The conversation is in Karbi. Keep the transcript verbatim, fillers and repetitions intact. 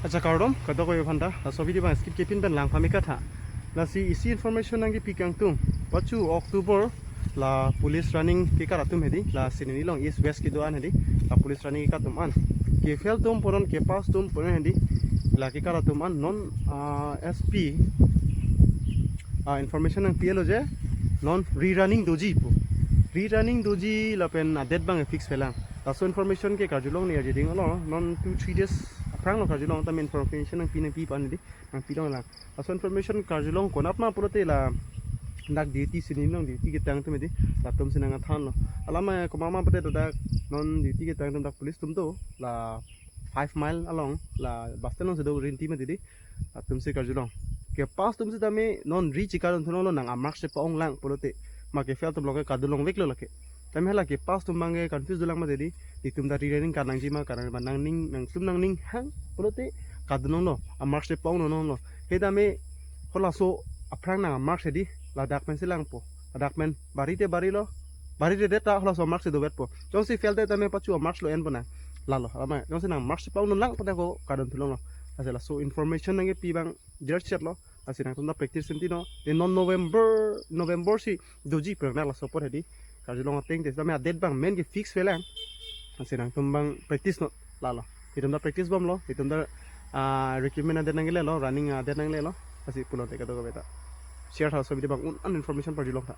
Acha kardom, kadokave aphanta, laso video abang skip kepin pen lang pame katha. Lasi isi information nangkepi kangtung. Pachu October la police running kekat atum hedi, la Sinoni along East West kedo an hedi, la police running kekat atum an. Ke-fail atum punon, ke-pass atum punon hedi, la kekat atum an non, ah, S P, ah, information nangpi-etlo je, non rerunning doji pu. Rerunning doji lapen a-date abang fix velang. Laso information ke karjulong ni arjiding lo, non two three days aphrang lo karjulong, tame information nangpi nangpi pan hedi, nangpilong lang. Laso information karjulong konat ma pulote la dak duty Sinoni along duty ketang atum hedi, latum si nangthanlo. Alam, eh, komat ma pulote dak non duty ketang atum dak police atum do, la five mile along, la bus stand along si do, rinti mati hedi, latum si karjulong. Ke-pass atum sitame non re-chekat dun thunlo, nang a-marks si pa-ong lang pulote. Ma ke-fail atum lo ke kadun longveklo lake. Tame hala ke-pass atum abang ke confuse dolang mati hedi. Itum ta rerunning kat nangji ma, kat nang ma nangning, nangtum nangning hang pulote kadun longlo, a-marks si pa-ong longlo. He tame halaso aphrang nang a-marks hedi, ladak pen si langpo. Ladak pen bari te barilo, bari te det ta halaso a-marks si dovetpo. Jongsi fail te tame pachu a-marks lo enpo nang. Lalo, alam, jongsi nang marks si pa-ong lang pulote ko kadun thulonglo. Lasi laso information nangkepi abang direct chat lo. Lasi nangtum ta practice enti no. Te non November, November si doji pernah laso apor hedi. Karjulong ateng te tame a-date abang main ke-fix velang. Lasi nangtum abang practice non. Lalo. Itum ta practice bomlo. Itum ta, ah, recruitment a-date nanglelo, running a-date nanglelo. Lasi pulote kadokave ta share tha laso video abang, un-an information parjulong tha.